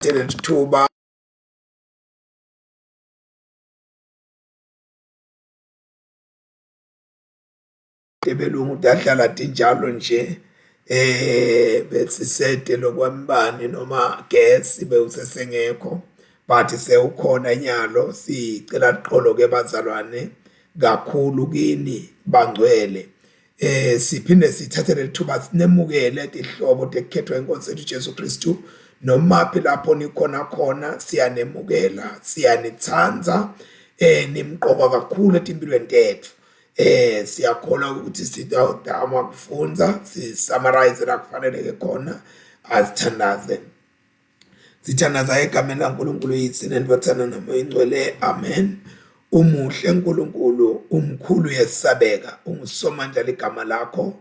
Sithathe lelithuba tebelungu tahlala tinjalo nje eh besisete lokwembane noma gesi bewusesengekho but sewukhona nyalo sicela xolo ke bazalwane kakhulu kini bangcwele eh siphinde sithathe lelithuba sinemukele tihlobo tekukhethwa inkosi yethu Jesu Kristu nomaphi lapho nikhona khona siyanemukela siyanithanda eh nimqoka kakhulu etimpilweni tethu eh siyakholwa ukuthi sitawudama kufundza si-summarize la kufaneleke khona asithandaze sithandaza egameni laNkulunkulu Yise neNdvodzana noMoya Ingcwele amen umuhle uNkulunkulu umkhulu yesabeka ungusomandla ligama lakho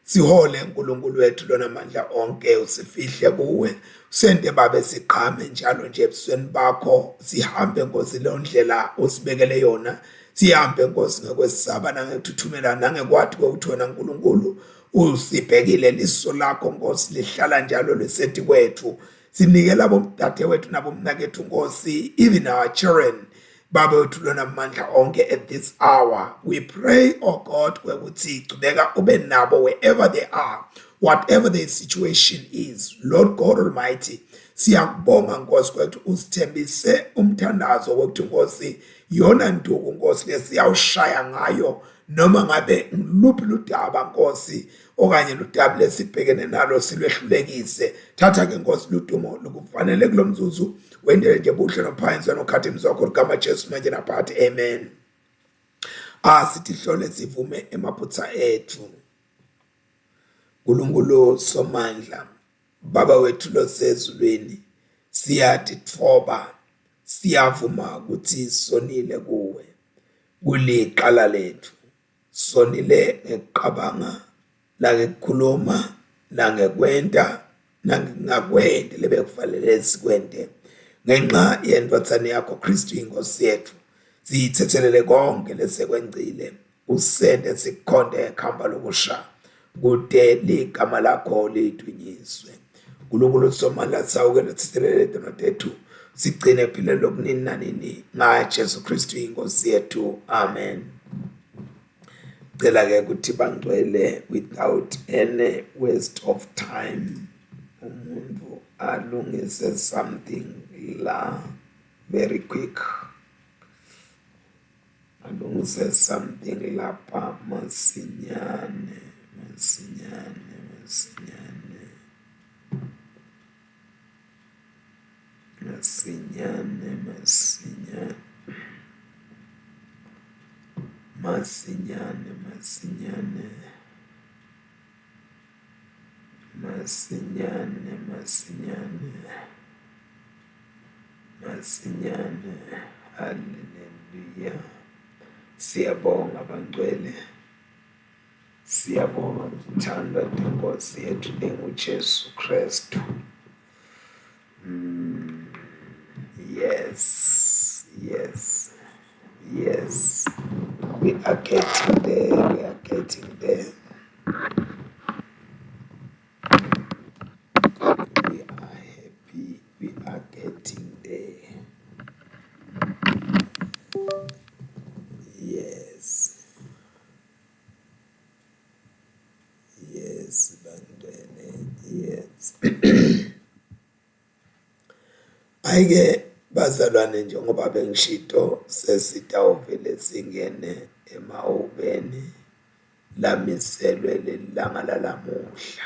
sihole uNkulunkulu wethu lona mandla onke usifihle kuwe sente babe siqhame njalo nje ebusweni bakho sihambe Nkosi leyo ndlela osibekele yona sihambe Nkosi ngekwesaba nangekuthuthumela nangekwathi kokuthi wena uNkulunkulu usibhekile liso lakho Nkosi lihlala njalo lisethi kwethu sinikela bomdadewethu nabomnakethu Nkosi even our children Baba wethu lona mandla onke at this hour we pray oh God kwekuthi chubeka ube nabo wherever they are whatever their situation is Lord God Almighty siyakubonga Nkosi kwethu usithembise umthandazo wokuthi Nkosi yona nduku Nkosi lesiyawushaya ngayo noma ngabe ngiluphi ludaba Nkosi okanye ludaba lesibhekene nalo silwehlulekise thatha ke Nkosi ludumo lukufanele kulomzuzu wendele nje buhle nophansi nokhathi mzwakho ligama Jesu manje naphakathi amen asithi hlole sivume emaphutha ethu uNkulunkulu somandla baba wethu losezulwini siyatitfoba siyavuma ukuthi sonile kuwe kuliqala lethu sonile ngekuqabanga nangekukhuluma nangekwenta nangingakwenti lebekufanele sikwente ngenxa yendvodzana yakho Kristu inkosi yethu siyithethelele konke lesekwengcile usente sikukhonde ekhamba lokusha kude ligama lakho lidunyiswe uNkulunkulu somandla sawukele sithethelele tono tethu sigcine ekuphileni lokunini nanini ngaJesu Kristu inkosi yethu amen cela ke ukuthi bangcwele without any waste of time umuntu alungise something la very quick alungise something lapha masinyane masinyane masinyane masinyane masinyane masinyane masinyane masinyane masinyane masinyane haleluya siyabonga bangcwele Siyabonga ukuthandwa nenkosi yethu enguJesu Kristu. Mm, yes, yes, yes. We are getting there, we are getting there. We are happy, we are getting there. Yes. Yes, bangcwele, yes. Hhayi-ke bazalwane njengoba bengishito sesitawuvele singene emahubeni lamiselwe leli langa lalamuhla.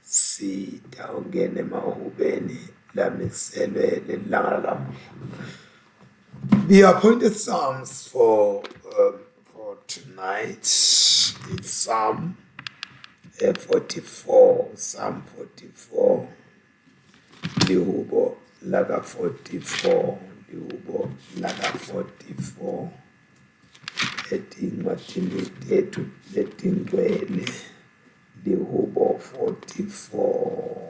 Sitawungena emahubeni lamiselwe leli langa lalamuhla. The appointed Psalms for um, for tonight it's Psalm uh, 44, Psalm 44, lihubo laka 44, lihubo laka 44 etincwadini tethu letingcwele lihubo 44.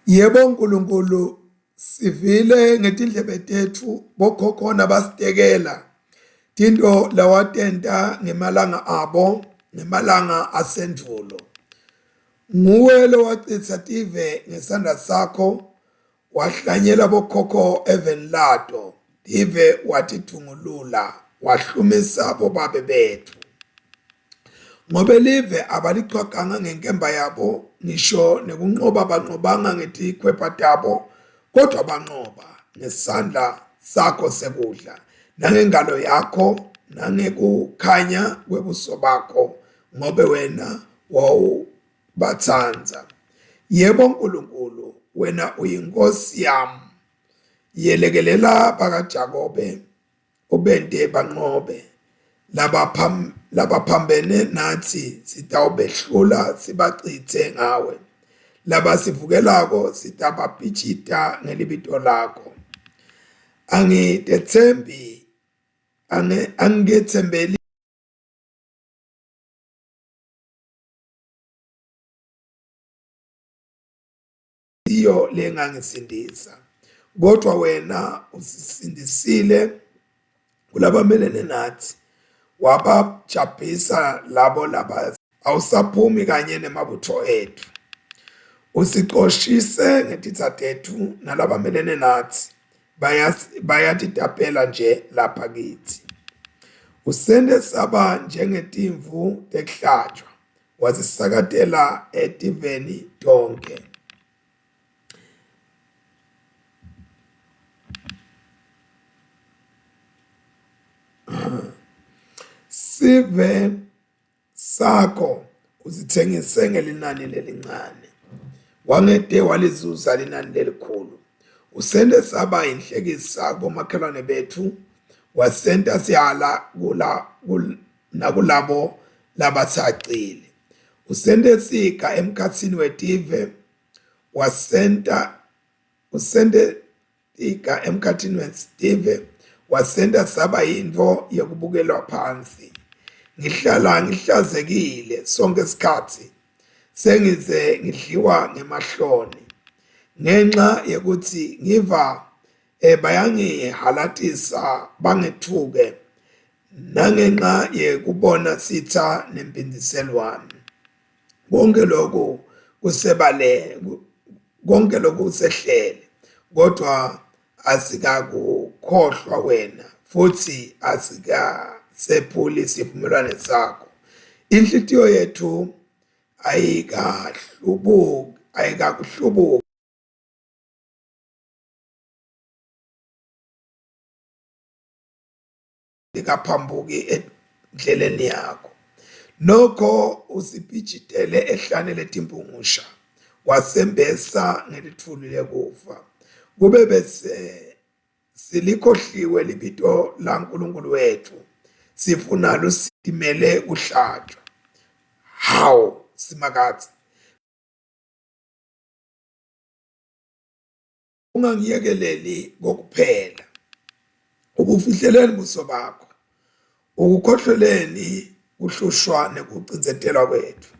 Yebo Nkulunkulu, sivile ngetindlebe tetfu bokhokho nabasitekela tintfo lawatenta ngemalanga abo ngemalanga asendvulo. Nguwe lowacitsa tive ngesandla sakho, wahlanyela bokhokho eveni lato, tive watidvungulula, wahlumisa bobabe betfu. Ngobe live abalichwaganga ngenkemba yabo, ngisho nekunqoba banqobanga ngetikhwepha tabo, kodwa banqoba ngesandla sakho sekudla nangengalo yakho nangekukhanya kwebuso bakho, ngobe wena wawubatsandza. Yebo Nkulunkulu, wena uyinkosi yami, yelekelela bakaJakobe ubente banqobe labaphambene natsi sitawubehlula sibacitse ngawe labasivukelako sitabapitjita ngelibito lakho angitetsembi angiketsembeli iyo lengangisindisa kodwa wena usisindisile kulabamelene nathi wabajabhisa labo laba awusaphumi kanye nemabutho ethu usicoshise ngetitsa tethu nalabamelene nathi bayatitapela nje lapha kithi usente saba njengetimvu tekuhlatshwa wasisakatela etiveni tonkhe. Sive sakho usithengise ngelinani lelincane, wangete walizuza linani lelikhulu. Usente saba yinhlekisa kubomakhelwane betfu, wasenta sihala kula nakulabo labatsacile. Usente siga emkhatsini wetive, wasenta usente tiga emkhatsini wetive, wasenta saba yintfo yekubukelwa phansi. Ngihlala ngihlazekile sonke sikhatsi, sengize ngidliwa ngemahloni ngenxa yekutsi ngiva eh, bayangihalatisa bangetfuke nangenxa yekubona sitha nemphindziselwano. Konke lokhu kusebale konke lokhu kusehlele kodwa asikakukhohlwa wena futhi asikasephuli isivumelwane sakho. Inhlitiyo yethu ayikahlubuki ayikakuhlubuki. Likaphambuki endleleni yakho. Nokho usipitshitele ehlane letimpungusha, wasembesa ngelitfuli lekufa. Kube bese silikhohliwe libito laNkulunkulu wetfu, sifuna lusitimele kuhlatshwa. Hawu, Simakadze! Ungangiyekeleli kokuphela. Ubufihleleni buso bakho? Ukukhohleleni kuhlushwa nekucindzetelwa kwetfu?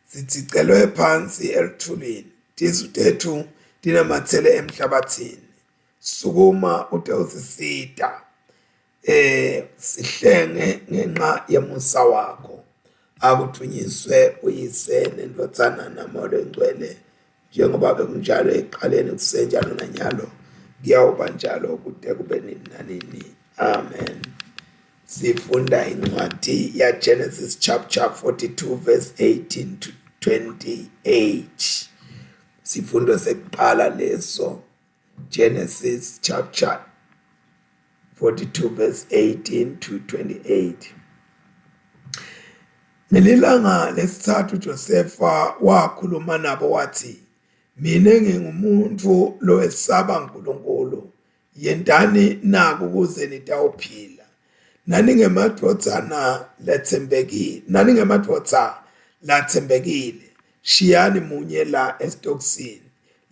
Sitsicelwe phansi eluthulini, tisu tetfu tinamatsele emhlabatsini. Sukuma utewusisita, eh sihlenge ngenxa yemusa wakho. Akudvunyiswe uyise nendvodzana naMoya Longcwele njengoba bekunjalo ekuqaleni kusenjalo nanyalo kuyawuba njalo kude kube nini nanini amen sifunda incwadi yaGenesis chapter 42 verse 18 to 28 sifundo sekuqala leso Genesis chapter 42 verse 18 to 28 Ngelilanga lesitsatfu Josefa wakhuluma nabo watsi, Mine ngingumuntfu lowesaba Nkulunkulu, yentani naku kuze nitawuphila. Naningemadvodzana letsembekile, naningemadvodza latsembekile, shiyani munye la esitokisini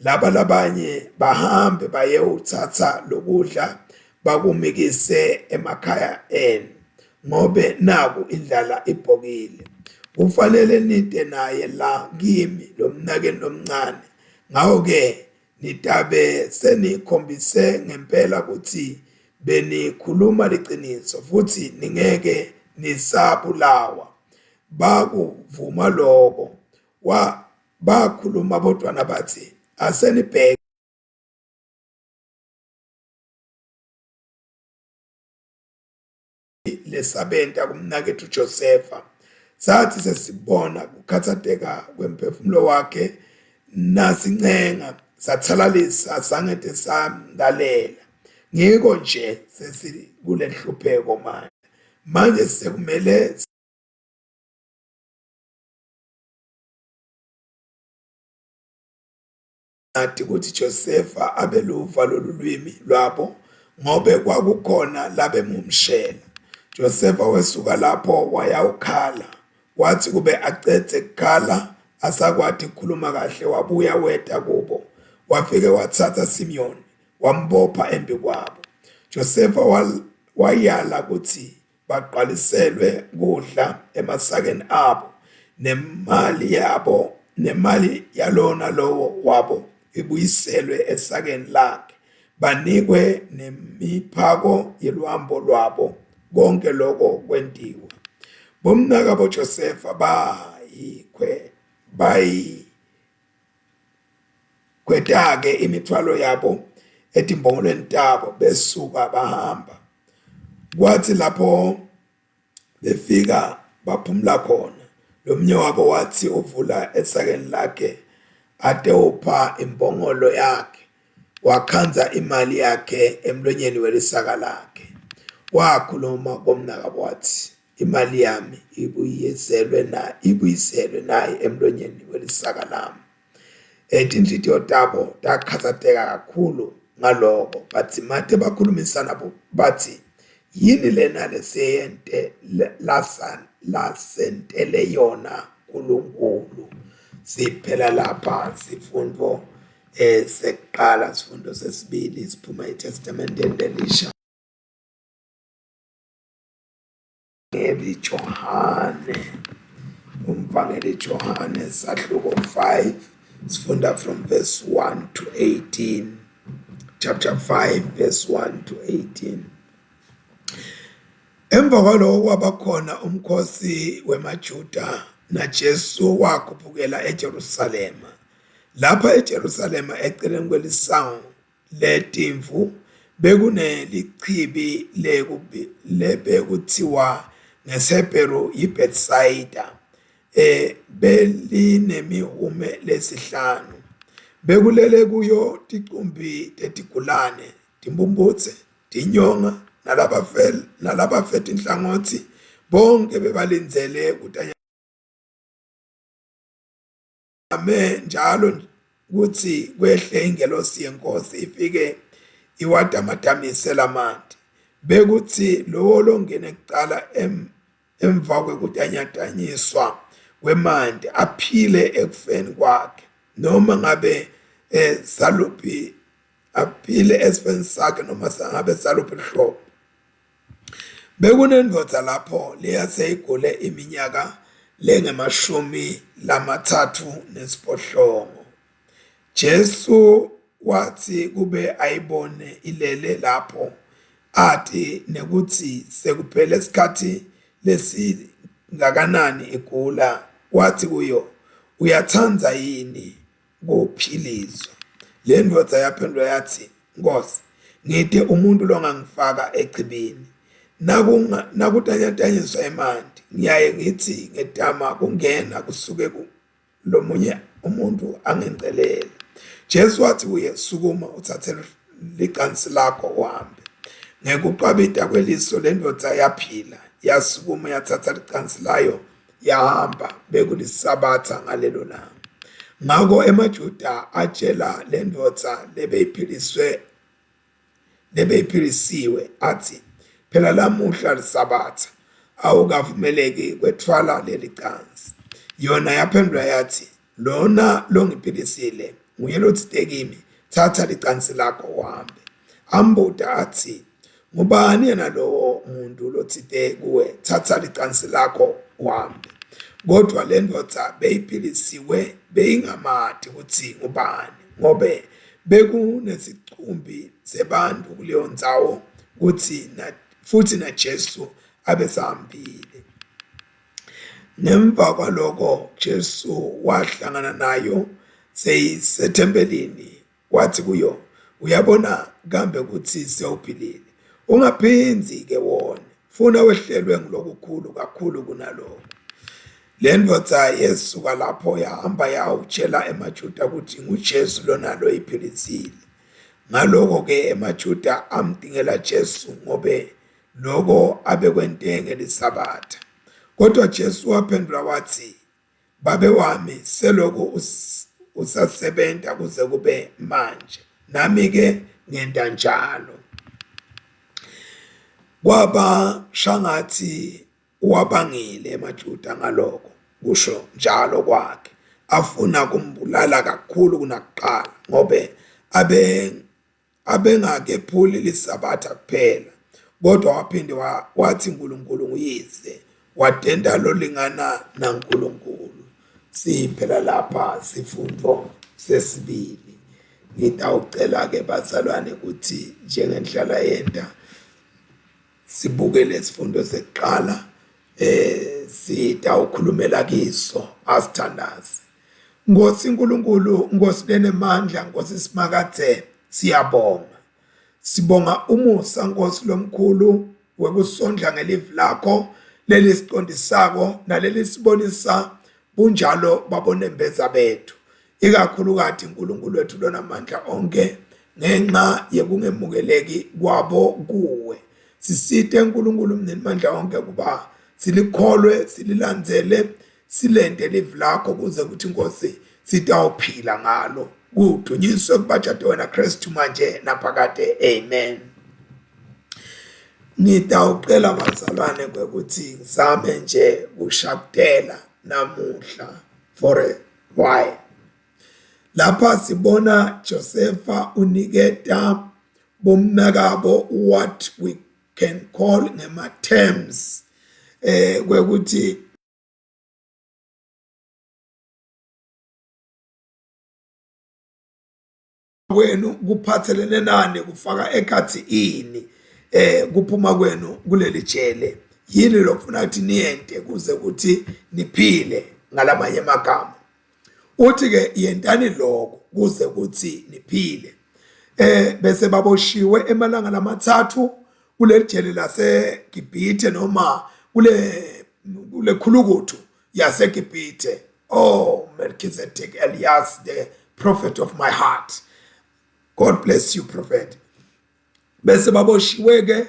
laba labanye bahambe bayewutsatsa lokudla bakumikise emakhaya enu ngobe naku indlala ibhokile. Kufanele nite naye la kimi lo mnakenu lomncane. Ngako-ke nitabe senikhombise ngempela kutsi benikhuluma liciniso futsi ningeke nisabulawa. Bakuvuma loko, bakhuluma bodvwana batsi, Asenibheke lesabenta kumnaketfu Josefa. Satsi sesibona kukhatsateka kwemphefumulo wakhe nasincenga sathalalisa sangete samlalela. Ngiko nje sesikulenhlupheko manje. Manje sekumele ati kutsi Josefa abeluva lolu lwimi lwabo ngobe kwakukhona labemhumshela. Josefa wesuka lapho wayawukhala. Watsi kube acedze kukhala asakwati kukhuluma kahle wabuya weta kubo. Wafike watsatsa Simiyoni wambopha embikwabo. Josefa wayala kutsi bagcwaliselwe kudla emasakeni abo nemali yabo nemali yalona lowo wabo ibuyiselwe esakeni lakhe banikwe nemiphako yeluhambo lwabo konke lokho kwentiwa bomnaka boJosefa bayikhwe bayi kweta-ke imithwalo yabo etimbongolweni tabo besuka bahamba Kwathi lapho befika baphumula khona, lomunye wabo wathi uvula esakeni lakhe atewupha imbongolo yakhe, wakhandza imali yakhe emlonyeni welisaka lakhe. Wakhuluma komnakabo wathi, imali yami ibuyiselwe na ibuyiselwe nayi emlonyeni welisaka lami. Tinhlitiyo tabo takhatsateka kakhulu ngaloko badzimate bakhulumisana batsi, Yini lena lesiyente lasentele yona Nkulunkulu? Siphela lapha sifundvo sekuqala, sifundo sesibili siphuma eTestamenteni lelisha. Umvangeli Johane umvangeli Johane sahluko 5 sifunda from verse 1 to 18 chapter 5 verse 1 to 18 Emva kwaloko kwabakhona umkhosi wemaJuda naJesu wakhuphukela eJerusalema. Lapha eJerusalema eceleni kwelisango letimvu bekunelichibi lebekuthiwa ngesiHebheru yiBethsayida belinemihume lesihlanu. Bekulele kuyo ticumbi tetigulane, timphumphutse, tinyonga nalabafe tinhlangotsi, bonke bebalindzele kutanya Ame njalo kutsi kwehle ingelosi yeNkhosi ifike iwatamatamise lamanti. Bekutsi lowo longene kucala emva kwekutanyatanyiswa kwemanti aphile ekufeni kwakhe noma ngabe eh, saluphi aphile esifeni sakhe noma sangabe saluphi luhlobo. Bekunendvodza lapho leyaseyigule iminyaka lengemashumi lamatsatfu nesiphohlongo. Jesu watsi kube ayibone ilele lapho ati nekutsi sekuphele sikhatsi lesingakanani igula, watsi kuyo, Uyatsandza yini kuphiliswa? Le ndvodza yaphendvula yatsi, Nkosi, ngite umuntu longangifaka echibini. Nakutanyatanyiswa emanti, ngiyaye ngitsi ngetama kungena kusuke lomunye umuntu angencelele. Jesu wathi kuye, sukuma utsatse licansi lakho uhambe. Ngekucwabita kweliso le ndvodza yaphila, yasukuma yatsatsa licansi layo yahamba bekulisabatha ngalelo langa. Ngako emaJuda atjela le ndvodza lebeyiphiliswe lebeyiphilisiwe atsi, Phela lamuhla liSabatha, awukavumeleki kwetfwala leli cansi. Yona yaphendvula yatsi, Lona longiphilisile nguye lotsite kimi, Tsatsa licansi lakho uhambe. Ambuta atsi, Ngubani yena lowo muntu lotsite kuwe, Tsatsa licansi lakho uhambe? Kodvwa lendvodza beyiphilisiwe beyingamati kutsi ngubani, ngobe bekunesicumbi sebantfu kuleyo ndzawo kutsi na, futsi naJesu abesahambile. Ngemva kwaloko Jesu wahlangana nayo seyisethempelini Watsi kuyo, Uyabona kambe kutsi sewuphilile, ungaphindzi-ke wone, funa wehlelwe ngulokukhulu kakhulu kunaloku. Le ndvodza yesuka lapho yahamba yawutjela emaJuda kutsi nguJesu lona loyiphilisile. Ngaloko-ke emaJuda amtingela Jesu ngobe loko abekwente ngeliSabatha. Kodwa Jesu waphendvula watsi, Babe wami seloku usasebenta kuze kube manje, nami-ke ngenta njalo. Kwaba shangatsi uwabangile emaJuda ngaloko kusho njalo kwakhe, afuna kumbulala kakhulu kunakuqala ngobe abe abengakephuli liSabatha kuphela, kodwa waphinde wathi uNkulunkulu nguyise, watenta lolingana naNkulunkulu. Siphela lapha sifundo sesibili. Ngitawucela-ke bazalwane ukuthi njengendlala yenta sibuke lesifundo sekuqala eh sitawukhulumela kiso asithandaze Nkosi uNkulunkulu Nkosi lenemandla Nkosi Simakadze siyabonga sibonga umusa Nkosi lomkhulu wekusondla ngelivi lakho lelisiqondisako nalelisibonisa bunjalo babonembeza bethu ikakhulukati uNkulunkulu wethu lonamandla onke ngenxa yekungemukeleki kwabo kuwe sisite uNkulunkulu mninimandla onke kuba silikholwe sililandzele silente livi lakho kuze kuthi inkosi sitawuphila ngalo kudunyiswe kubajade wena Kristu manje naphakade amen ngitawucela bazalwane kwekuthi ngizame nje kushakutela namuhla for a while lapha sibona Josefa uniketa bomnakabo what we can call ngema terms eh kwekuthi kwenu kuphathelene nani kufaka ekhathi ini eh kuphuma kwenu kuleli jele yini lokufuna ukuthi niyente kuze ukuthi niphile ngalamanye amagama uthi ke yentani lokho kuze kuthi niphile eh bese baboshiwe emalanga lamathathu kuleli jele laseGibhithe noma kule kule khulukuthu yaseGibhithe oh Melchizedek Elias the prophet of my heart God bless you prophet bese baboshiwe ke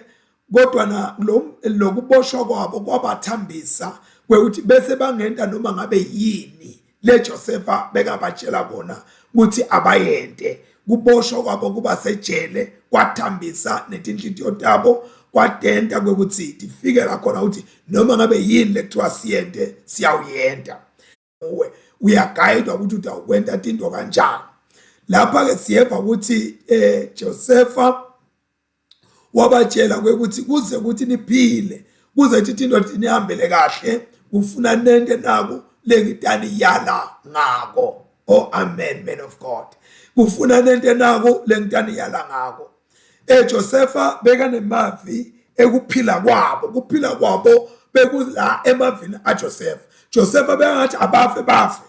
kodwa na lo lokuboshwa kwabo kwabathambisa kwekuthi bese bangenta noma ngabe yini le Josefa bekabatshela kona ukuthi abayente kuboshwa kwabo kuba sejele kwathambisa netinhlitiyo tabo kwatenta kwekuthi tifike la khona ukuthi noma ngabe yini lekuthiwa siyente siyawuyenta uwe uyagayidwa ukuthi utawukwenta tinto kanjani lapha ke siyeva ukuthi eh Josefa wabatshela kwekuthi kuze ukuthi niphile kuze ukuthi into nihambele kahle kufuna nente naku lengitani yala ngako oh amen man of God kufuna nente naku lengitani yala ngako eh Josefa bekanemavi ekuphila kwabo kuphila kwabo bekula emavini aJosefa Josefa bekangathi abafe bafe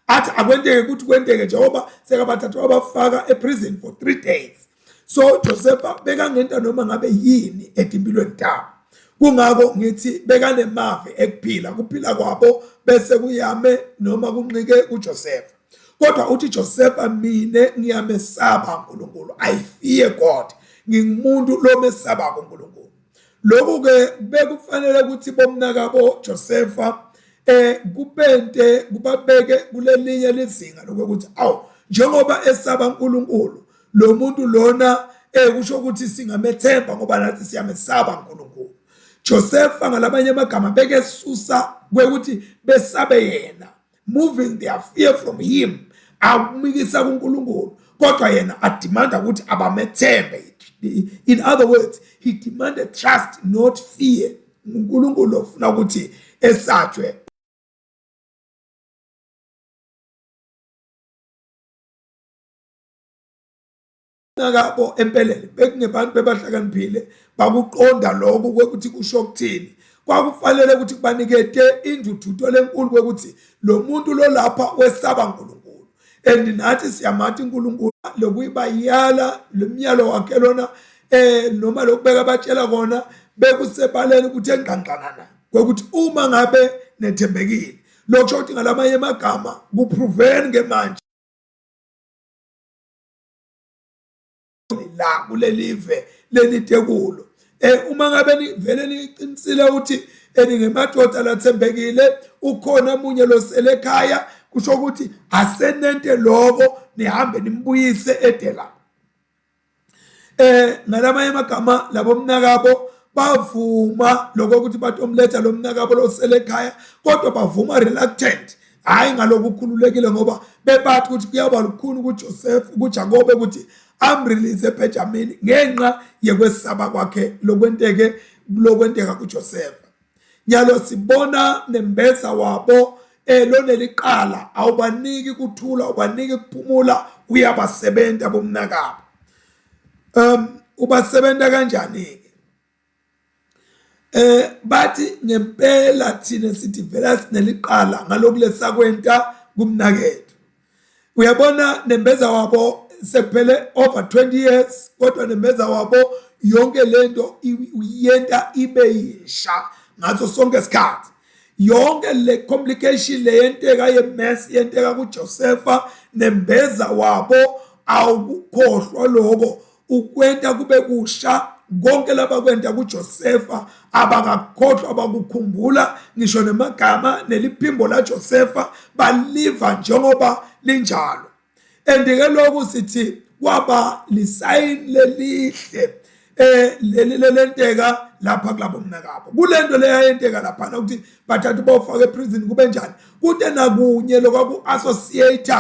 athi akwenteke ukuthi kwenteke njengoba sekabathatha wabafaka eprison for 3 days so Josefa bekangenta noma ngabe yini etimpilweni tabo kungako ngithi bekanemavi ekuphila kuphila kwabo bese kuyame noma kunqike kuJosefa kodwa uthi Josefa mina ngiyamesaba uNkulunkulu I fear God ngingumuntu lomesaba uNkulunkulu lokhu ke bekufanele ukuthi bomnakabo Josefa eh kubente kubabeke kulelinye lizinga lokuthi awu njengoba esaba uNkulunkulu lo muntu lona eh kusho ukuthi singamethemba ngoba nathi siyamesaba uNkulunkulu Josefa ngalamanye amagama bekesusa kwekuthi besabe yena moving their fear from him akumikisa kuNkulunkulu kodwa yena ademanda ukuthi abamethembe in other words he demanded trust not fear uNkulunkulu ofuna ukuthi esatshwe. Nakabo empeleni bekungebantu bebahlakaniphile bakuqonda lokho ukuthi kusho ukuthini. Kwakufanele ukuthi kubanikete indududo lenkulu kwekuthi lo muntu lo lapha wesaba uNkulunkulu. And nathi siyamathi uNkulunkulu lokuyibayala lomyalo wakhe lona noma lokubeka batshela kona bekusebaleni ukuthi engqangqana kwekuthi uma ngabe nethembekile lokho ukuthi ngalamanye amagama kuproven ke manje la kulelive lenide kulo uma ngabe nivele niqinisile ukuthi eningemadoda lathembekile ukhona omunye losele ekhaya kusho ukuthi asenente lokho nihambe nimbuyise edela. Ngalamanye amagama labo mnakabo bavuma lokho ukuthi batomletha lo mnakabo losele ekhaya kodwa bavuma reluctant, hayi ngalokhu ukhululekile ngoba bebathi ukuthi kuyaba lukhuni kuJoseph kuJakobe ukuthi amrelease eBenjamin ngenxa yekwesaba kwakhe lokwenteke lokwenteka kuJoseph. Nyalo sibona nembeza wabo loneliqala awubaniki kuthula, awubaniki kuphumula, uyabasebenta bomnakabo. Ubasebenta kanjani ke? Bathi ngempela thina sithi vela sineliqala ngalokhu lesakwenta kumnakethu. Uyabona nembeza wabo sekuphele over 20 years kodwa nembeza wabo yonke lento uyenta ibe yisha ngaso sonke isikhathi. Yonke le complication le yenteka ye-mess yenteka kuJosepha nembeza wabo awukukhohlwa lokho ukwenta kube kusha konke labakwenta kuJosefa abakakhohlwa abakukhumbula ngisho nemagama neliphimbo laJosefa baliva njengoba linjalo. And-ke lokhu sithi kwaba lisayini lelihle leli lelenteka lapha kulabo mnakabo kulento leyayenteka laphana ukuthi bathatha bawufaka eprison kube njani kude nakunye lokwaku-associate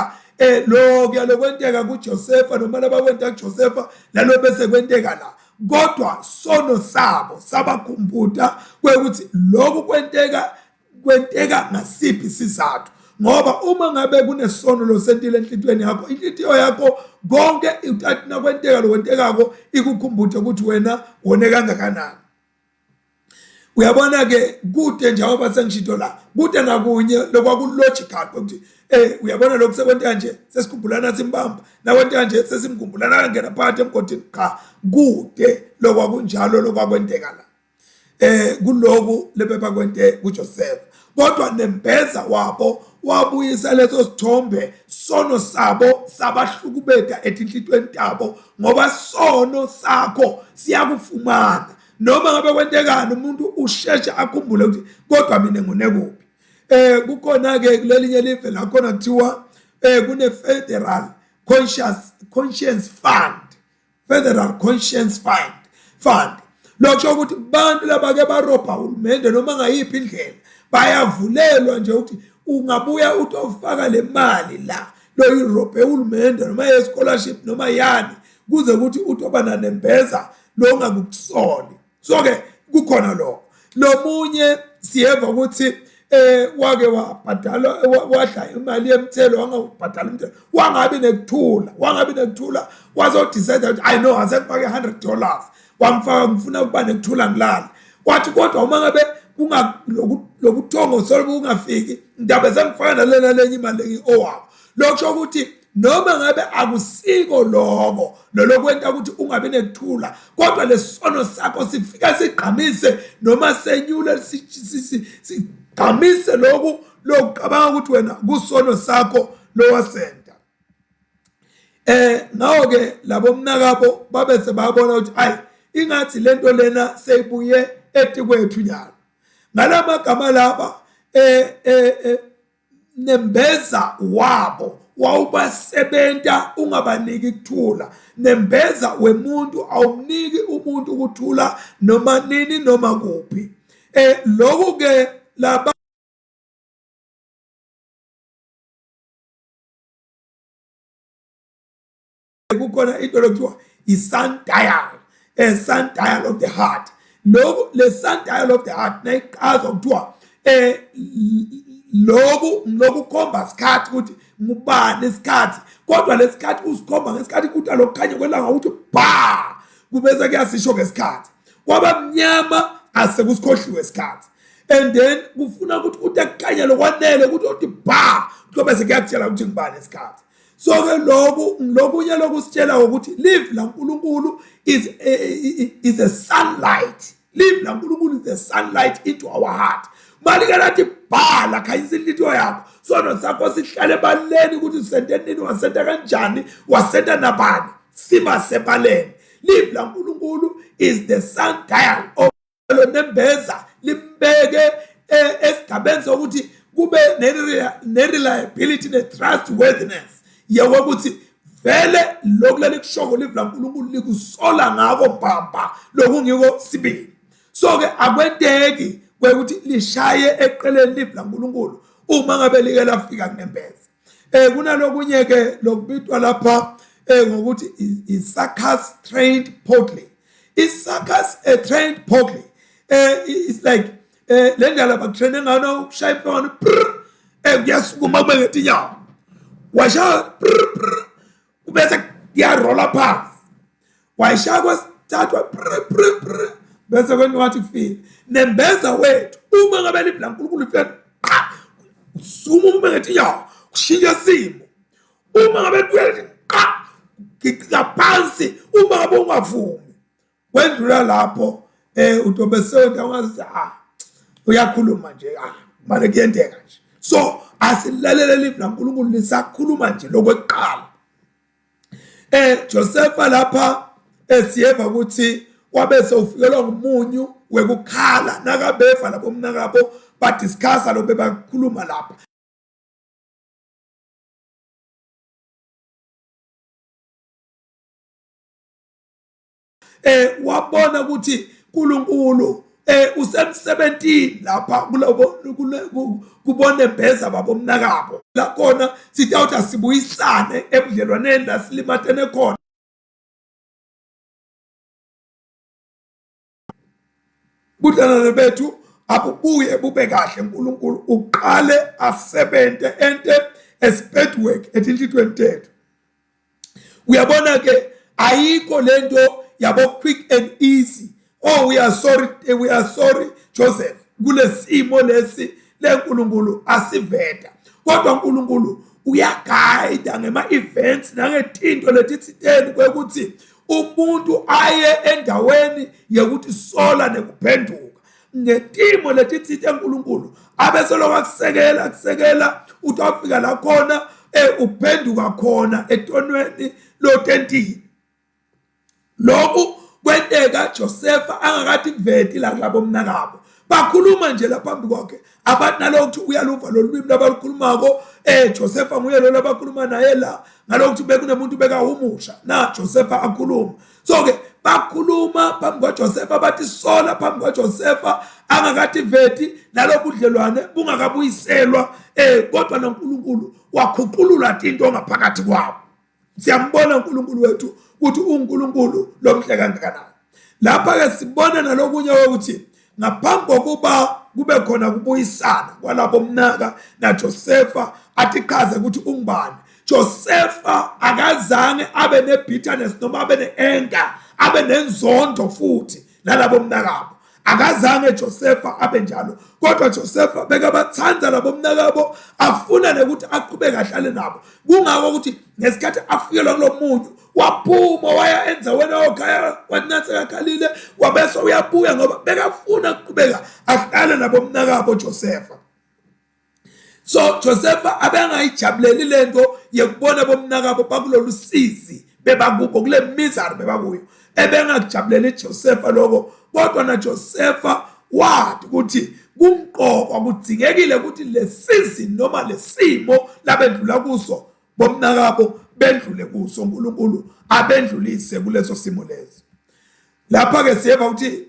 lokho lokwenteka kuJosepha noma labakwenta kuJosepha nalo bese kwenteka la kodwa sono sabo sabakhumbuta kwekuthi lokhu kwenteka ngasiphi isizathu ngoba uma ngabe kunesono losentile enhlitiyweni yakho inhlitiyo yakho konke utathi nakwenteka lokwentekako ikukhumbute ukuthi wena wone kangakanani. Uyabona ke kude njengoba sengishito la kude nakunye lokwaku-logical ukuthi uyabona lokhu sekwenteka nje sesikhumbulana simbamba nakwenteka nje sesimkhumbulana kangena phakathi emgodini cha kude lokwakunjalo lokwakwenteka la kuloku lebebakwente kuJoseph kodwa nembeza wabo wabuyisa leso sithombe sono sabo sabahlukubeta etinhlitweni tabo ngoba sono sakho siyakufumana noma ngabe kwentekani umuntu usheshe akhumbule ukuthi kodwa mina ngone kuphi. Kukhona ke kulelinye live la khona kuthiwa kune Federal Conscience Fund, Federal Conscience Fund. Lokho ukuthi bantu labake barobha uhulumende noma ngayiphi indlela bayavulelwa nje ukuthi ungabuya utofaka le mali la loyirobhe uhulumende noma ye scholarship noma yani kuze ukuthi utoba nanembeza lo ongakusoli. So ke kukhona lokho. Lomunye siyeva ukuthi wake wabhadala wadla imali yemthelo wangabhadala umthelo wangabi nekuthula wazodecide ukuthi I know asengifake $100 wamfaka ngifuna ukuba nekuthula ngilale. Wathi kodwa uma ngabe lobuthongo solo bungafiki ngidabe sengifaka nalena lenye imali engi-owako. Lokho ukuthi noma ngabe akusiko lokho lolokwenta ukuthi ungabi nekuthula kodwa lesono sakho sifika sigqamise noma senyule sigqamise lokhu lokucabanga ukuthi wena kusono sakho lowasenta. Ngawo ke labo mnakabo babe sebabona ukuthi ayi ingathi lento lena seyibuye etikwethu nyalo. Ngalamagama laba nembeza wabo wawubasebenta ungabaniki ukuthula. Nembeza wemuntu awumniki umuntu ukuthula noma nini noma kuphi. Lokhu ke laba kukhona into lokuthiwa i-sundial, sundial of the heart. Lokhu le sundial of the heart nayiqazwa kuthiwa Lokhu ngilokukhomba isikhathi ukuthi ngubani isikhathi, kodwa lesikhathi usikhomba ngesikhathi kuta lokukhanya kwelanga ukuthi ba kubese kuyasisho ngesikhathi. Kwaba mnyama asekusikhohliwe isikhathi. And then kufuna ukuthi kude kukhanya lokwanele ukuthi uthi ba kuyobe sekuyakutshela ukuthi ngubani isikhathi. So ke lokhu lokunye lokusitshela ukuthi live laNkulunkulu is a sunlight. Live laNkulunkulu is a sunlight into our heart. Malike lathi bhala khanyisa inhlitiyo yakho, sono sakho sihlale ebaleni ukuthi usente nini, wasenta kanjani, wasenta nabani, siba sebaleni. Live laNkulunkulu is the sundial of nembeza, limbeke esigabeni sokuthi kube ne-reliability ne-trustworthiness yokuthi vele lokhu lelikushoko live laNkulunkulu likusola ngako mbamba lokungiko sibili. So ke akwenteki kwekuthi lishaye eqeleni live laNkulunkulu uma ngabe like lafika kunembeza. Kunalokunye ke lokubitwa lapha ngokuthi i-circus trained poultry. I-circus a trained poultry it's like le ndlela bakutraine ngayo ukushaya imfengwane kuyasukuma kube ngetinyawo, washaya kubese kuyarola phansi, wayishaya kwesithathu bese kwenwathi kufile. Nembeza wethu uma ngabe live laNkulunkulu lifika qha usukuma ube ngetinyawo, kushintsha isimo. Uma ngabe libuya qha giqika phansi, uma ngabe ungavumi kwendlula lapho utobe sewenta ungazi uyakhuluma nje, manje kuyenteka nje. So asilalele live laNkulunkulu lisakhuluma nje lokwekuqala. Josepha lapha esiyeva ukuthi wabe sewufikelwa ngumunyu wekukhala nakabeva labo mnakabo badiscussa lo bebakhuluma lapha. Wabona ukuthi uNkulunkulu usemsebentini lapha kulobo kubonembeza babomnakabo. La khona sitawuthi asibuyisane ebudlelwaneni la silimatene khona. Budlelwane bethu abubuye bube kahle, uNkulunkulu uqale asebenze ente expert work etinhlitweni tethu. Uyabona ke ayikho lento yabo quick and easy. Oh, we are sorry, we are sorry Joseph, kulesimo lesi leNkulunkulu asiveta. Kodwa uNkulunkulu uyagayida ngema events nangetinto letitsiteni kwekuthi umuntu aye endaweni yokuthi sola nekuphenduka ngetimo letitsite uNkulunkulu abeselokhu akusekela akusekela uthi afika la khona uphenduka khona etonweni lotentile. Lokhu kwenteka Josepha angakathi kuveti la kulabo mnakabo, bakhuluma nje lapha phambi kwakhe abathi nalokuthi uyaluva lolu lwimi labalukhulumako. Josepha nguye lo labakhuluma naye la, ngalokuthi bekunemuntu bekahumusha na Josepha akhuluma. So ke bakhuluma phambi kwaJosepha, bathi sola phambi kwaJosepha angakathi veti nalobudlelwane bungakabuyiselwa, kodwa noNkulunkulu wakhuculula tinto ngaphakathi kwabo. Siyambona uNkulunkulu wethu ukuthi uNkulunkulu lomhle kangakanani. Lapha ke sibona nalokunye ukuthi ngaphambi kokuba kube khona kubuyisana kwalabo mnaka naJosepha atichaze ukuthi ungubani, Josepha akazange abe ne-bitterness noma abe ne-anger, abe nenzondo futhi nalabo mnakabo. Akazange Josepha abe njalo, kodwa Josepha bekabathanda labo mnakabo, afuna nekuthi aqhubeke ahlale nabo. Kungako ukuthi ngesikhathi afikelwa kulo munyu waphuma waya endaweni okhaya wathi kakhalile, wabese uyabuya ngoba bekafuna ukuqhubeka ahlale nabo mnakabo Josepha. So Josepha abengayijabuleli lento yekubona bomnakabo bakulolu sizi bebakubo kule misery bebakuyo, ebengakujabuleli Josepha lokho. Kodwa na Josepha wathi ukuthi kumqokwa kudzingekile ukuthi le season noma lesimo labendlula kuso bomnakabo bendlule kuso, uNkulunkulu abendlulise kuleso simo leso. Lapha ke siyeva ukuthi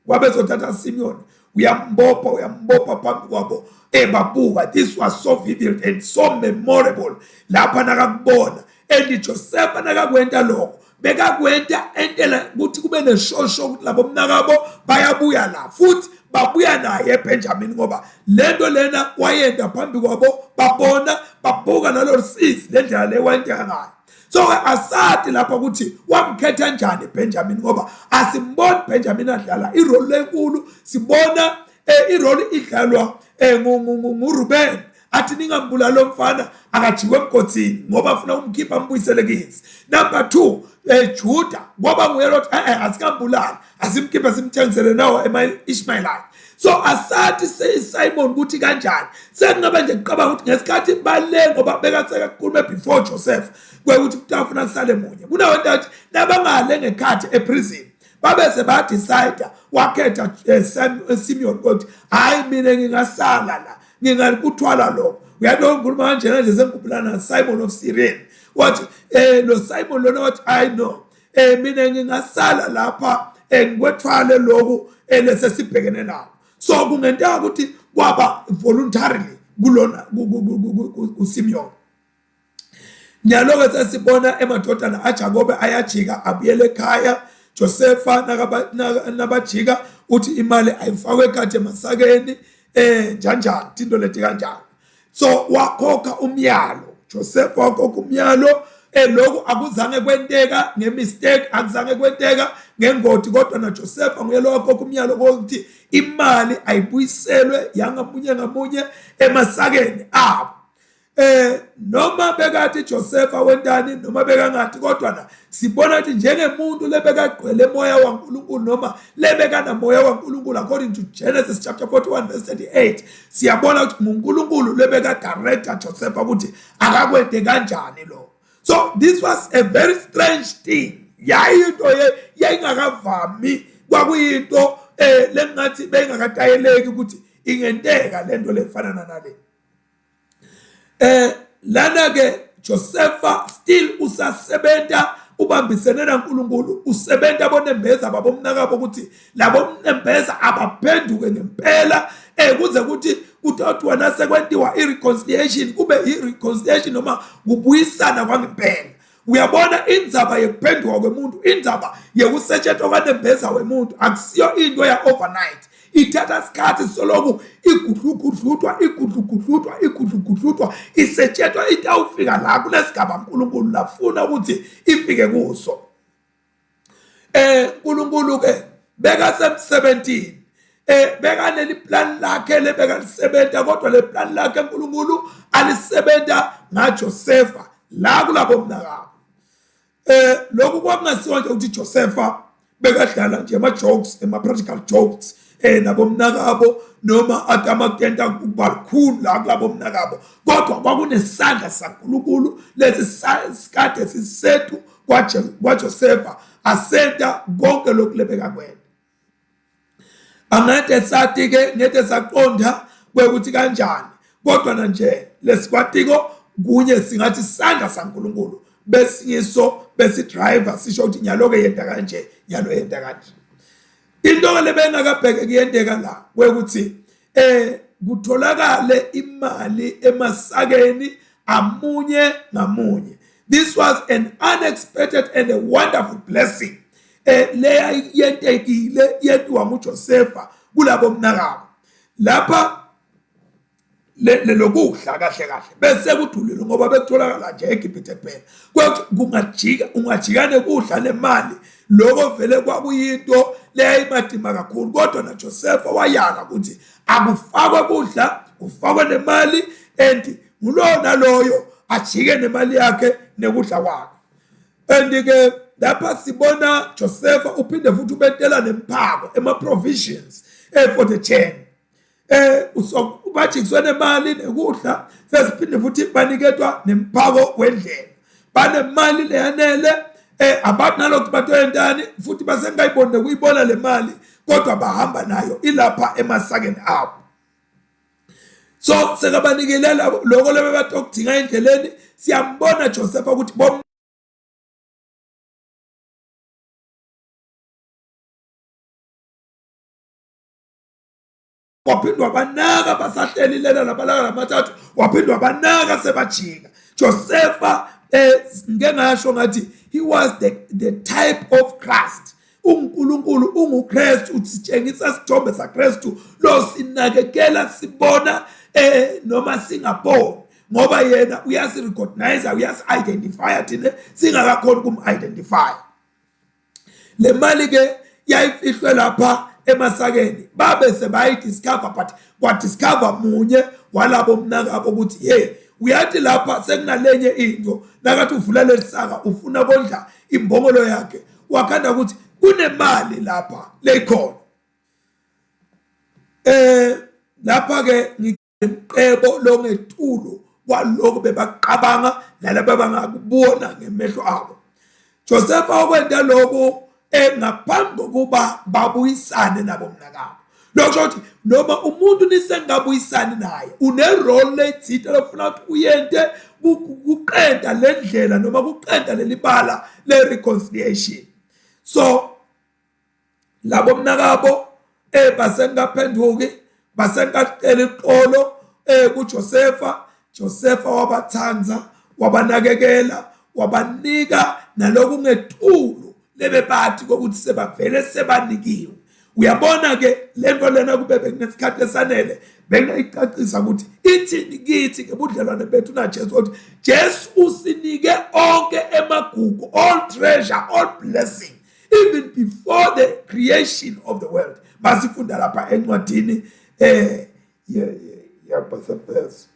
wabezothatha Simeon uyambopha uyambopha phambi kwabo ebabuka. This was so vivid and so memorable lapha nakakubona. And Josepha nakakwenta lokho Bekakwenta entela ukuthi kube neshosho ukuthi labo mnakabo bayabuya la futhi babuya naye Benjamin, ngoba lento lena wayenda phambi kwabo, babona babuka nalolu sizi lendlela le wayenteka ngayo. So asati lapha ukuthi wamkhetha njani Benjamin, ngoba asimboni Benjamin adlala irole lenkulu, sibona irole idlalwa nguRuben athi ningambulali lo mfana, akajikwe emgodini ngoba afuna ukumkhipha ambuyisele kithi. Number 2, Juda kwaba nguye lothi asikambulali, asimkhiphe simthengisele nawo ema-Ishmaelite. So asathi Simon ukuthi kanjani, sekungaba nje kuqabanga ukuthi ngesikhathi bale, ngoba bekasekakhulume before Joseph kwekuthi kutafuna kusale munye kunawo into athi nabangale ngekhathi eprison babese bayadecide, wakhetha Simeon ukuthi hayi mina ngingasala la, ngingakuthwala lokho. Uyabona ngikhuluma kanjena nje sengikhumbulana Simon of Cyrene, wathi lo Simon lona wathi I know mina ngingasala lapha ngikwethwale lokhu lesesibhekene nako. So kungenteka ukuthi kwaba voluntarily kulona kuSimeon. Nyalo-ke sesibona emadodana aJakobe ayajika abuyele ekhaya. Josefa nabajika uthi imali ayifakwe ekhathi emasakeni njanjani tinto leti kanjalo. So wakhokha umyalo, Josefa wakhokha umyalo. Lokhu akuzange kwenteka ngemistake, akuzange kwenteka ngengoti, kodwa na Josefa nguye lo wakhokha umyalo kokuthi imali ayibuyiselwe yangamunye ngamunye emasakeni abo. Noma bekathi Josefa wentani noma bekangathi, kodwa na sibona ukuthi njengemuntu lebekagcwele moya waNkulunkulu noma lebekanamoya waNkulunkulu according to Genesis chapter 41 verse 38, siyabona ukuthi nguNkulunkulu lebeka director Josefa ukuthi akakwente kanjani lo. So this was a very strange thing, yayinto yayingakavami, kwakuyinto lengathi bengakatayeleki ukuthi ingenteka lento lefana nale. Lana ke Josefa still usasebenta, ubambisene naNkulunkulu, usebenta bonembeza babomnakabo ukuthi labo mnembeza abaphenduke ngempela, kuze kuthi kuthiwa nasekwentiwa i-reconciliation kube i-reconciliation noma kubuyisana kwangempela. Uyabona indzaba yekuphenduka kwemuntu, indzaba yekusetshenzwa kwanembeza wemuntu akusiyo into ya overnight, ithatha isikhathi soloku igudlugudlutwa igudlugudlutwa igudlugudlutwa isetshenzwa itawufika la kulesigaba uNkulunkulu lafuna ukuthi ifike kuso. uNkulunkulu ke bekasemsebentini, bekaneli plan lakhe lebekalisebenta, kodwa le plan lakhe uNkulunkulu alisebenta ngaJosefa la kulabo mnakabo. Lokhu kwakungasiwa nje ukuthi Josefa bekadlala nje ama jokes, ama practical jokes nabomnakabo noma atama kutenta ukuba likhulu la kulabo mnakabo, kodwa kwakunesandla saNkulunkulu lesi sikade sisethu kwaJosefa asenta konke lokhu lebekakwenta. Angeke sathi ke ngeke saqonda kwekuthi kanjani, kodwa nje lesikwatiko kunye singathi isandla saNkulunkulu besingiso besi driver sisho ukuthi nyalo ke yenta kanje, nyalo yenta kanje. Into ke lebengakabheke kuyenteka la kwekuthi kutholakale imali emasakeni amunye ngamunye. This was an unexpected and a wonderful blessing leya yentekile yentiwa nguJosefa kulabo mnakabo. Lapha lokudla kahle kahle bese kudulile ngoba bekutholakala nje eGibhithe kuphela. Kwathi kungajika ungajikane kudla lemali, lokho vele kwakuyinto leyayimadima kakhulu, kodwa naJosefa wayala ukuthi akufakwe kudla kufakwe nemali, and ngulowo naloyo ajike nemali yakhe nekudla kwakhe. And ke lapha sibona Josefa uphinde futhi ubentela nemphako ema provisions for the journey. Ubajikiswe nemali nekudla, sesiphinde futhi baniketwa nemphako wendlela, banemali leyanele, abantu nalokhu batoyentani futhi basengayiboni nekuyibona le mali, kodwa bahamba nayo ilapha emasakeni abo. So sekabanikele lokho lebebatokudinga endleleni. Siyambona Josefa ukuthi waphindwa banaka basahleli lena labalaka lamathathu, waphindwa banaka sebajika. Josefa Ngike ngasho ngathi he was the type of Christ. UNkulunkulu unguKristu, usitshengisa isithombe saKristu lo sinakekela sibona noma singaboni, ngoba yena uyasi-recognize, uyasi-identify thina singakakhoni ukum-identify. Le mali ke yayifihlwe lapha emasakeni, babe sebayidiscover, but kwadiscover munye walabo mnakabo ukuthi hey, uyathi lapha sekunalenye into. Nakathi uvula lelisaka ufuna kondla imbongolo yakhe, wakhanda ukuthi kunemali lapha leyikhona. Lapha ke ngicebo longetulu kwaloko bebaqabanga nalabo bangakubona ngemehlo abo. Joseph wakwenta lokhu ngaphambi kokuba babuyisane nabo mnakabo. Lokho ukuthi noma umuntu nisengabuyisani naye, une-role lethile lofuna ukuthi uyente kuqeda le ndlela noma kuqeda leli bala le-reconciliation. So labo mnakabo basengaphenduki, basengacela iqolo kuJosepha. Josepha wabathanza, wabanakekela, wabanika nalokungetulu lebebathi kokuthi sebavele sebanikiwe. Uyabona ke lento lena, kube bekunesikhathi esanele bengayicacisa ukuthi ithini kithi ngebudlelwane bethu naJesu, ukuthi Jesu usinike onke emagugu, all treasure, all blessing, even before the creation of the world. Masifunda lapha encwadini yabaseFeso,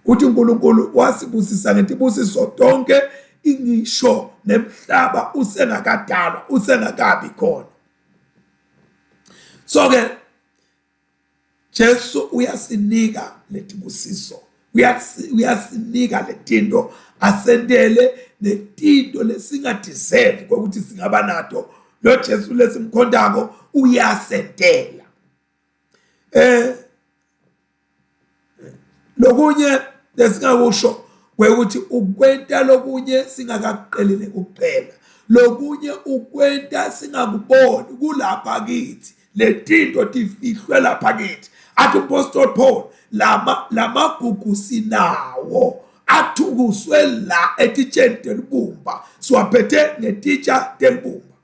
uthi uNkulunkulu wasibusisa ngetibusiso tonke ingisho nemhlaba usengakadalwa, usengakabi khona. So ke Jesu uyasinika letibusiso, uyasinika letinto, asentele netinto lesingadeserve ukuthi singaba nato. Lo Jesu lesimkhondako uyasentela. Lokunye lesingakusho kwekuthi ukwenta lokunye singakakuqelile kuqela, lokunye ukwenta singakuboni kulapha kithi, letinto tifihlwe lapha kithi. Athi uMpostoli Paul, lama lamagugu sinawo athukuswe la etitsheni telibumba, siwaphethe ngetitsha telibumba.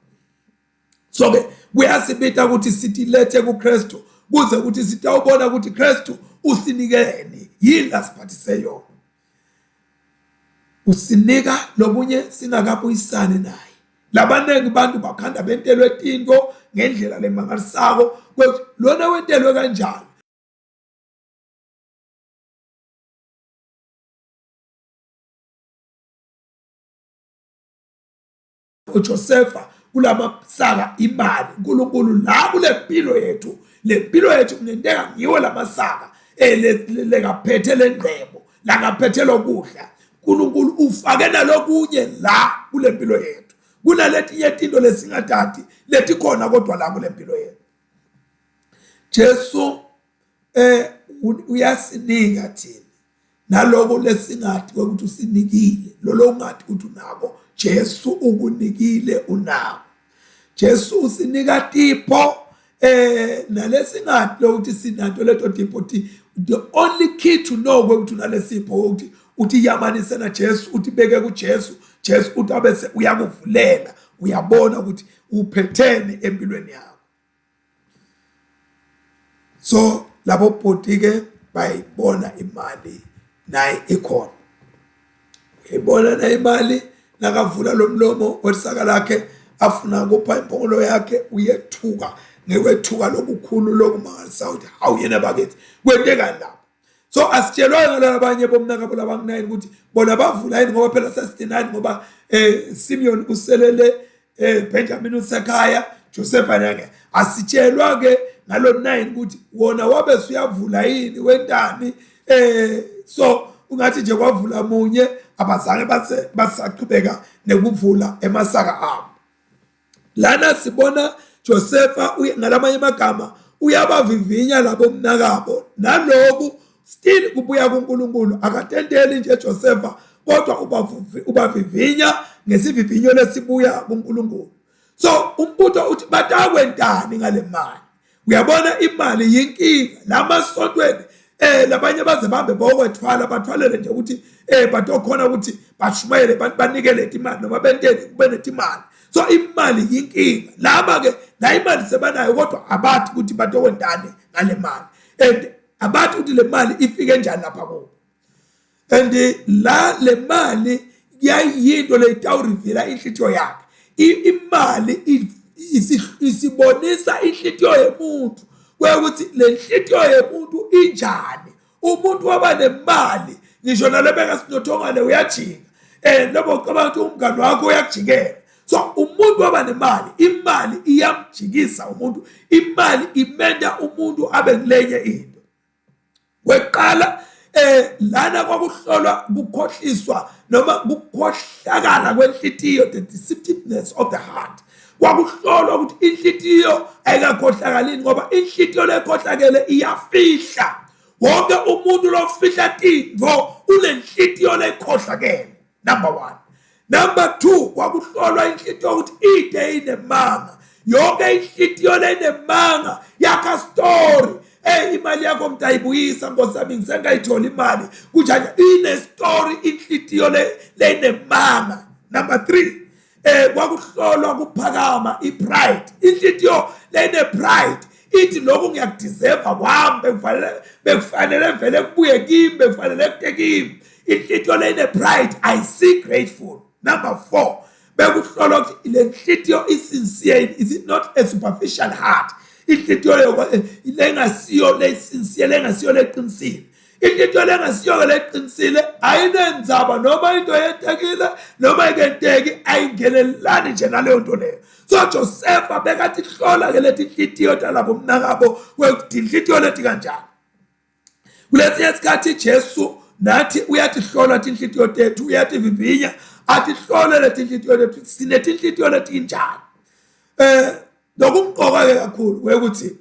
So ke kuyasibita ukuthi sitilethe kuKristu kuze ukuthi sitawubona ukuthi Kristu usinikeni, yini lasiphathise yona. Usinika lokunye singakabuyisani naye. Labaningi bantu bakhanda bentelwe tinto ngendlela lemangalisako, lona wentelwe kanjani? uJosepha kulamasaka imali, uNkulunkulu la kule mpilo yethu, le mpilo yethu kungenteka ngiwo lamasaka lekaphethe lengcebo, lakaphethe lokudla. uNkulunkulu ufake nalokunye la kule mpilo yethu, kunaletinye tinto lesingatati letikhona kodwa la kule mpilo yethu. Jesu uyasinika thina naloko lesingati ukuthi usinikile, lolo ungati ukuthi unako, Jesu ukunikile, unako. Jesu usinika tipho nalesingati lokuthi sinato leto tipho. The only key to know ukuthi unalesipho ukuthi uthi yamanise na Jesu, uthi beke kuJesu, Jesu uthi abese uyakuvulela, uyabona ukuthi uphetheni empilweni yakho. So labo bhuti ke bayibona imali naye ikhona, uyayibona naye imali. Nakavula lo mlomo welisaka lakhe afuna ukupha impongolo yakhe, uyethuka ngekwethuka lokukhulu lokumangalisa ukuthi hawu yena bakithi kwentekani lapho. So asitshelwanga nalabanye bomnakabo labangu-9 ukuthi bona bavula yini, ngoba phela sesiti-9, ngoba Simeon uselele, Benjamin usekhaya, Joseph anake. Asitshelwa ke ngalo 9 ukuthi wona wabe usuyavula yini, wentani. So ungathi nje kwavula munye, abazange base basaqhubeka nekuvula emasaka abo. Lana sibona Josepha ngalamanye amagama uyabavivinya labo mnakabo, naloku still kubuya kuNkulunkulu. Akatenteli nje Josepha, kodwa ubavivinya ngesivivinyo lesibuya kuNkulunkulu. So umbuto uthi batakwentani ngale mali? Uyabona imali yinkinga lamasontweni. Labanye baze bahambe bokwethwala, bathwalele nje ukuthi batokhona ukuthi bashumayele, banikele imali noma benteni kube netimali. So imali yinkinga laba ke, nayo imali sebanayo, kodwa abathi ukuthi batokwentani ngale mali, and abathi ukuthi le mali ifike njani lapha kubo. And la le mali yayiyinto leyitawurivila inhlitiyo yakhe. Imali isibonisa inhlitiyo yemuntu, kwekuthi le nhlitiyo yemuntu injani. Umuntu waba nemali, ngisho nalebeka sinothongane uyajika, noma ucabanga ukuthi umngani wakho uyakujikela. So umuntu waba nemali, imali iyamjikisa umuntu, imali imenta umuntu abe kulenye into. Kweqala lana kwakuhlolwa kukhohliswa noma kukhohlakala kwenhlitiyo, the deceptiveness of the heart. Kwakuhlolwa ukuthi inhlitiyo ayikakhohlakalini, ngoba inhlitiyo lekhohlakele iyafihla. Wonke umuntu lofihla tintfo unenhlitiyo lekhohlakele, number 1. Number 2, kwakuhlolwa inhlitiyo ukuthi ide inemanga. Yonke inhlitiyo lenemanga yakha story. Hey, imali yakho mntayibuyisa nkosi yami, ngisengayithola imali kunjani, ine story inhlitiyo lenemanga. Number 3, kwakuhlolwa kuphakama, ipride. Inhlitiyo lene pride ithi lokhu ngiyakudeserve kwami, bekufanele vele kubuye kimi, bekufanele kute kimi. Inhlitiyo lene pride ayisi grateful. Number 4, bekuhlolwa ukuthi le nhlitiyo isincere, is it not a superficial heart? Inhlitiyo lengasiyo lesincere, lengasiyo leqinisile. Inhlitiyo lengasiyo leqinisile ayinenzaba noma into yentekile noma ikenteki, ayingenelani nje naleyo nto leyo. So Josepha bekathi hlola ke leti inhlitiyo talabo mnakabo, inhlitiyo leti kanjani. Kulesinye isikhathi Jesu nathi uyatihlola tinhlitiyo tethu, uyativivinya, atihlole letinhlitiyo tethu, sinetinhlitiyo letinjani. Lokumqoka ke kakhulu ukuthi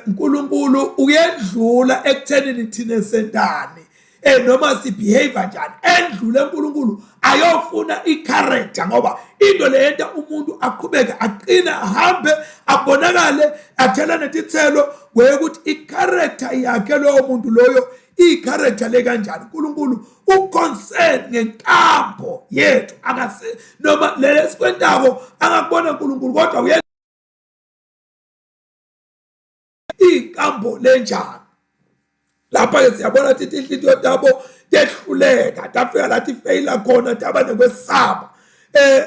uNkulunkulu uyendlula ekuthenini thina sentani, noma sibehave kanjani, endlule uNkulunkulu ayofuna icharacter, ngoba into leyenta umuntu aqhubeke aqine, ahambe, abonakale, athela netithelo, kwekuthi icharacter yakhe loyo muntu loyo icharacter le kanjani. uNkulunkulu uconcern ngenkambo yethu, akasi noma lesikwentako angakubona uNkulunkulu, kodwa uye inkambo lenjani. Lapha ke siyabona ukuthi inhlitiyo tabo tehluleka, tafika la tifeyila khona, taba nekwesaba.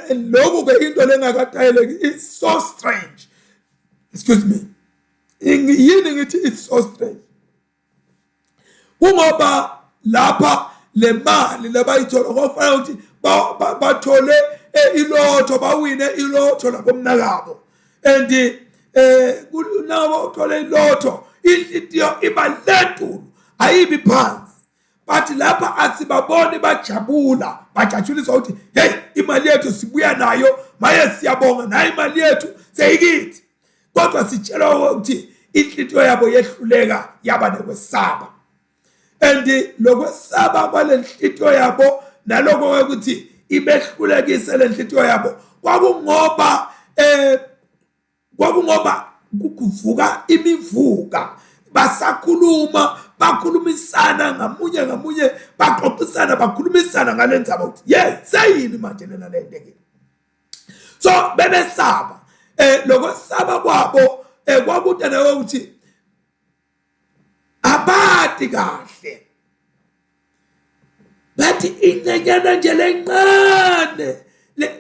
Lokhu ke into lengakatayeleki, it's so strange. Excuse me, yini ngithi it's so strange? Kungoba lapha le mali labayithola kwafanele ukuthi bathole ilotho, bawine ilotho labomnakabo, and kunabo uthole ilotho, inhlitiyo iba lentulu, ayibi phansi. But lapha asibaboni bajabula, bajatshuliswa ukuthi hey, imali yethu sibuya nayo, maye siyabonga, nayo imali yethu seyikithi. Kodwa sitshelwa ukuthi inhlitiyo yabo yehluleka, yaba nekwesaba. And lokwesaba kwalenhlitiyo yabo naloko ukuthi ibehlulekise lenhlitiyo yabo kwakungoba kuvuka imivuka, basakhuluma, bakhulumisana ngamunye ngamunye, baxoxisana, bakhulumisana ngalendzaba ukuthi ye seyini manje lena lentekile. So bebesaba, lokwesaba kwabo kwakude ukuthi abati kahle, bathi incenyana nje lencane.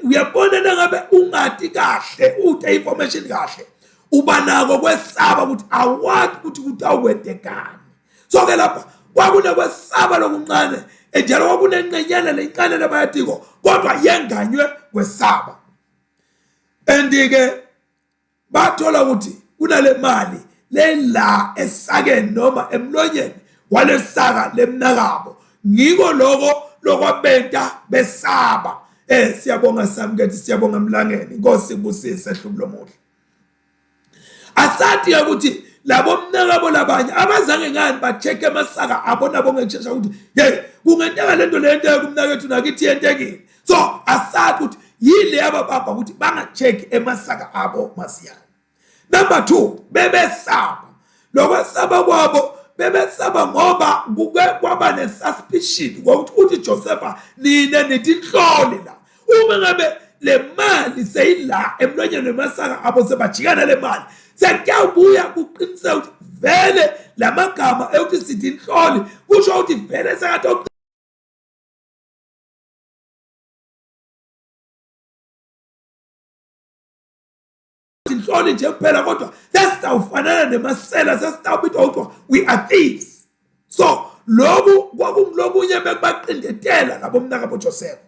Uyabona nangabe ungati kahle, ude information kahle, uba nako kwesaba ukuthi awazi ukuthi kutawukwendekani. So ke lapha kwakunekwesaba lokuncane, njalo kwakunencenyana lencane lebayatiko, kodwa yenganywe kwesaba. And ke bathola ukuthi kunale mali lela esakeni noma emlonyeni walesaka lemnakabo, ngiko lokho lokwabenta besaba. Siyabonga Samkethi, siyabonga Mlangeni, Inkosi ibusise hlubu lomuhle. Asathi ukuthi labo mnakabo labanye abazange ngani ba-check amasaka abo nabo ngekushesha ukuthi hey, kungenteka lento lento kumnakethu nakithi yentekile. So asathi ukuthi yini le ababamba ukuthi banga-check emasaka abo masiyane. Number 2, bebesaba. Lokwesaba kwabo Bebesaba ngoba kuke kwaba ne-suspicion ngokuthi uthi Josepha nine nitinhloli la. Uma ngabe le mali seyila emlonyeni wemasaka abo sebajika nale mali sekuyabuya kuqiniseka ukuthi vele lamagama ekuthi sithi inhloli kusho ukuthi vele sekade inhloli nje kuphela kodwa sesitawufanana nemasela sesitawubitwa kuthiwa we are thieves. So lobu kwakungulokunye bekubaqindetela labo mnakabo Joseph.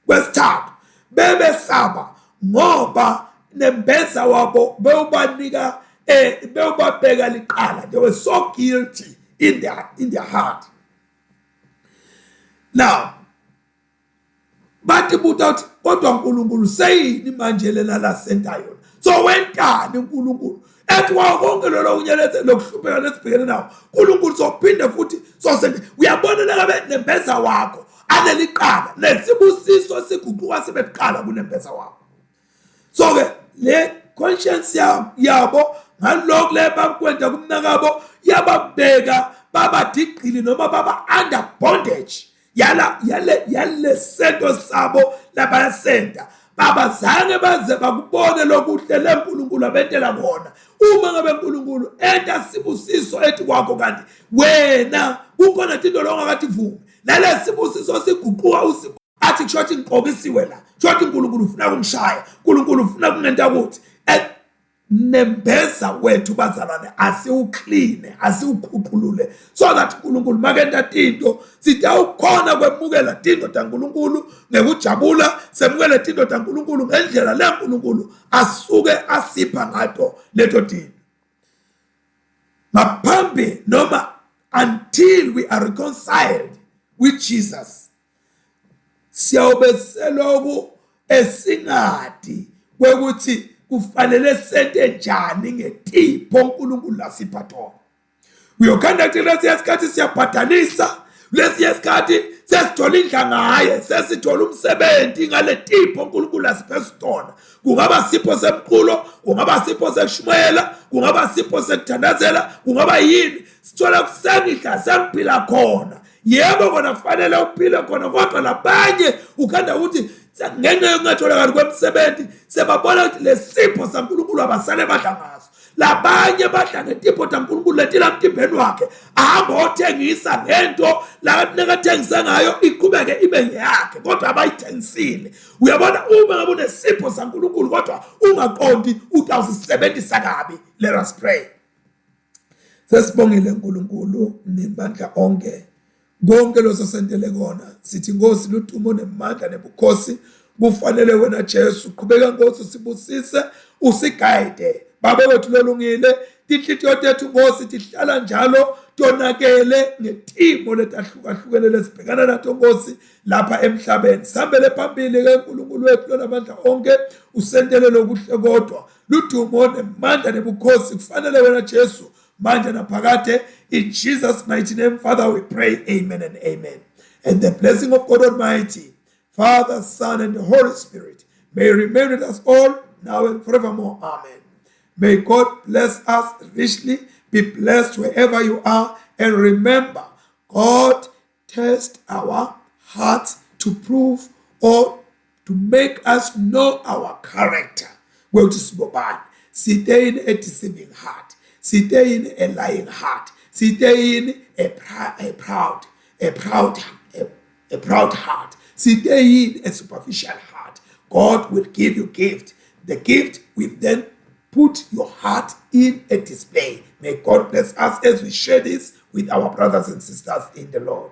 Kwesithathu bebesaba ngoba nembeza wabo bewubanika bewubabeka liqala. They were so guilty in their heart. Now bathi buta ukuthi kodwa uNkulunkulu seyini manje lena lasenta yona? So wentani uNkulunkulu ethi wawo konke lolo kunye lokuhlupheka lesibhekene nawo uNkulunkulu sophinde futhi sosente. Uyabona nakabe nembeza wakho aneliqala nesibusiso siguquka sibe kuqala kunembeza wakho. So ke le conscience yabo ngalokhu le bakwenda kumnakabo yababeka babadigqili noma baba under bondage yala yale yale sento sabo labayasenta. Babazange baze bakubone lokuhle leNkulunkulu abentela kona. Uma ngabe uNkulunkulu enta sibusiso ethi kwakho kanti wena kukhona into longakathi vume nalesibusiso siguquka athi kusho ukuthi ngiqokisiwe la, kusho ukuthi uNkulunkulu ufuna ukungishaya, uNkulunkulu ufuna kungenta ukuthi nembeza wethu bazalwane asiwukline asiwukhuphulule so that uNkulunkulu makenta tinto sitawukhona kwemukela tinto taNkulunkulu ngekujabula, semukele tinto taNkulunkulu ngendlela leNkulunkulu asuke asipha ngato leto tinto. Ngaphambi noma until we are reconciled with Jesus, siyawube seloku esingadi kwekuthi kufanele sente njani ngetipho uNkulunkulu lasipha tona. Uyokhanda ukuthi lesiya sikhathi siyabhadalisa, lesiya sikhathi sesithola indla ngaye, sesithola umsebenzi ngale tipho uNkulunkulu asiphe sitona. Kungaba sipho semculo, kungaba sipho sekushumayela, kungaba sipho sekuthandazela, kungaba yini, sithola kusengidla sengiphila khona. Yebo kona kufanele uphile khona, kodwa labanye ukhanda ukuthi ngenxa yokungatholakali kwemisebenzi sebabona ukuthi lesipho saNkulunkulu abasale badla ngaso. Labanye badla ngetipho taNkulunkulu letila emtimbeni wakhe, ahamba othengisa ngento lakathengisa ngayo iqhubeke ibe ngeyakhe kodwa abayithengisile. Uyabona, uma ngabe unesipho saNkulunkulu kodwa ungaqondi utawusisebenzisa kabi. Let us pray. Sesibongile uNkulunkulu nemandla onke, konke loso sentele kona. Sithi Nkosi ludumo nemandla nebukhosi kufanele wena Jesu. Qhubeka Nkosi usibusise, usigayide Baba wethu lolungile. Tinhlitiyo tethu Nkosi tihlala njalo tonakele ngetimo letahlukahlukene lesibhekana nato Nkosi lapha emhlabeni. Sihambele phambili ke uNkulunkulu wethu lonamandla onke, usentele lokuhle kodwa. Ludumo nemandla nebukhosi kufanele wena Jesu manje naphakade. In Jesus mighty name, Father, we pray. Amen and amen. And the blessing of God Almighty, Father, Son, and the Holy Spirit may remain with us all now and forevermore. Amen. May God bless us richly. Be blessed wherever you are. And remember, God tests our hearts to prove or to make us know our character. Kwekuthi sibobani? Site in a deceiving heart, site in a lying heart, site in a proud, a proud, a proud heart, site in a superficial heart. God will give you gift. The gift will then put your heart in a display. May God bless us as we share this with our brothers and sisters in the Lord.